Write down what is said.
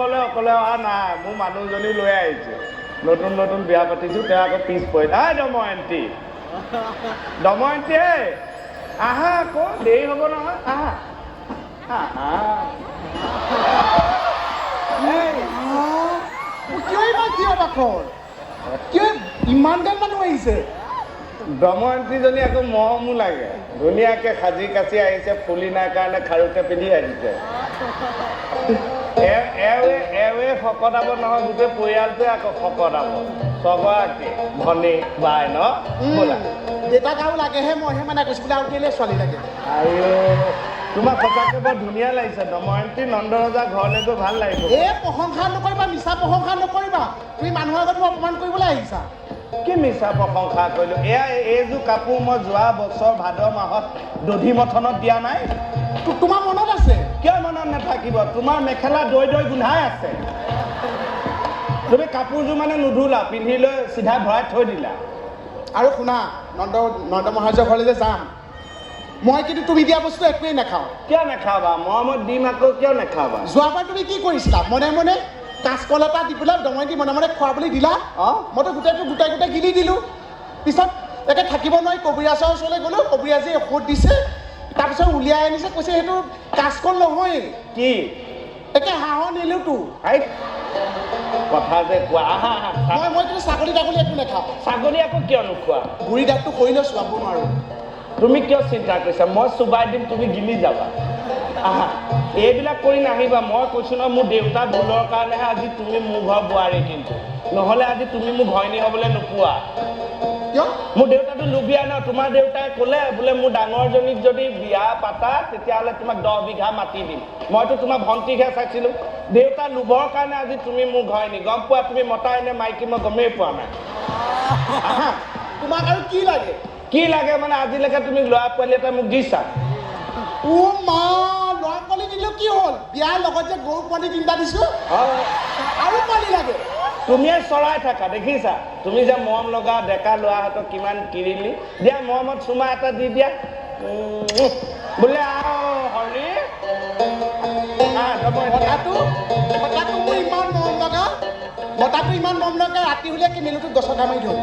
অকলে অহা নাই, মোৰ মানুহজনী লৈ আহিছে। নতুন নতুন বিয়া পাতিছো, তেওঁ আকৌ পিছ পৰিল। ঐ দময়ন্তী, দময়ন্তী, এই আহা আকৌ, দেৰি হ'ব নহয়, আহা আহা। এই, কিয় ইমান চিঞৰ বাখৰ? কিয় ইমান গাল মানুহ আহিছে? দময়ন্তীজনী আকৌ মৰমো লাগে, ধুনীয়াকে সাজি কাচি আহিছে, ফুলি নাই কাৰণে খাৰুকে পিন্ধি আহিছে। এওঁৱে শকত আৱত নহয়, গোটেই পৰিয়ালটোৱে আকৌ শকত আৱত, ছগৰাকী ভনী বাই ন। ব'লা। দেউতাক আৰু লাগেহে, মইহে মানা কৰিছো বোলে আৰু কেলে ছোৱালী লাগে। আইঅ, তোমাক সঁচাকে বৰ ধুনীয়া লাগিছে দময়ন্তী। নন্দৰজা ঘৰলৈ গৈ ভাল লাগিব। এই প্ৰশংসা নকৰিবা, মিছা প্ৰশংসা নকৰিবা। তুমি মানুহৰ আগত মোক অপমান কৰিবলৈ আহিছা। কি মিছা প্ৰশংসা কৰিলো? এয়া এইযোৰ কাপোৰ মই যোৱা বছৰ ভাদ মাহত দধি মথনত দিয়া নাই? তোমাৰ মনত আছে? কিয় মনত নাথাকিব? তোমাৰ মেখেলা দৈ দৈ গোন্ধাই আছে। তুমি কাপোৰযোৰ মানে নুধুলা, পিন্ধি লৈ চিধা ভৰাই থৈ দিলা। আৰু শুনা, নন্দ নন্দ মহাৰাজৰ ঘৰলৈ যে যাম মই, কিন্তু তুমি দিয়া বস্তু একোৱেই নাখাওঁ। কিয় নাখাবা? মৰমত দিম আকৌ, কিয় নাখাবা? যোৱাবাৰ তুমি কি কৰিছিলা? মনে মনে কাচকল এটা দি পেলাই দময়ন্তী মনে মনে খোৱা বুলি দিলা। মইতো গোটেইটো গোটাই গোটাই গিলি দিলোঁ। পিছত একে থাকিব নোৱাৰি কবিৰাজৰ ওচৰলৈ গ'লোঁ। কবিৰাজে ঔষধ দিছে, তাৰপিছত উলিয়াই আনিছে, কৈছে সেইটো কাচকল নহয়েই। কি? একে হাঁহৰ নেলুটো। হাই, কথা যে কোৱা। আহা আহা। মই কিন্তু ছাগলী তাগলী একো নাখাওঁ। ছাগলী আকৌ কিয় নোখোৱা? গুৰি দাঁতটো কৰিলেও চুৱাব নোৱাৰোঁ। তুমি কিয় চিন্তা কৰিছা? মই চোবাই দিম, তুমি গিলি যাবা। আহা, এইবিলাক কৰি নাহিবা। মই কৈছো নহয়, মোৰ দেউতা ভুলৰ কাৰণেহে আজি তুমি মোৰ ঘৰ বোৱাৰী, কিন্তু নহ'লে আজি তুমি মোৰ ঘৈণী হ'বলৈ নোপোৱা। কিয়? মোৰ দেউতাটো লোভীয়া ন। তোমাৰ দেউতাই ক'লে বোলে মোৰ ডাঙৰজনীক যদি বিয়া পাতা তেতিয়াহ'লে তোমাক 10 বিঘা মাটি দিম। মইতো তোমাৰ ভণ্টিকহে চাইছিলোঁ। দেউতা লোভৰ কাৰণে আজি তুমি মোৰ ঘৈণী, গম পোৱা? তুমি মতাই নে মাইকী মই গমেই পোৱা নাই। আহা। তোমাক আৰু কি লাগে? কি লাগে মানে আজিলৈকে তুমি ল'ৰা পোৱালি এটা মোক দিছা? অ' মা, ল'ৰা পোৱালি দিলেও কি হ'ল? বিয়াৰ লগত যে গৰু পোৱালি তিনিটা দিছো। আৰু পোৱালি লাগে? তুমিয়ে চৰাই থাকা দেখিছা। তুমি যে মৰম লগা ডেকা ল'ৰাহঁতক কিমান কিৰিলি দিয়া, মৰমত চুমা এটা দি দিয়া। বোলে আও হৰি। আহ, দময়ন্তী। মতাটো মোৰ ইমান মৰম লগা, মতাটো ইমান মৰম লগা, ৰাতি হ'লে কি নেলুটোত গছকা মাৰি ধৰো।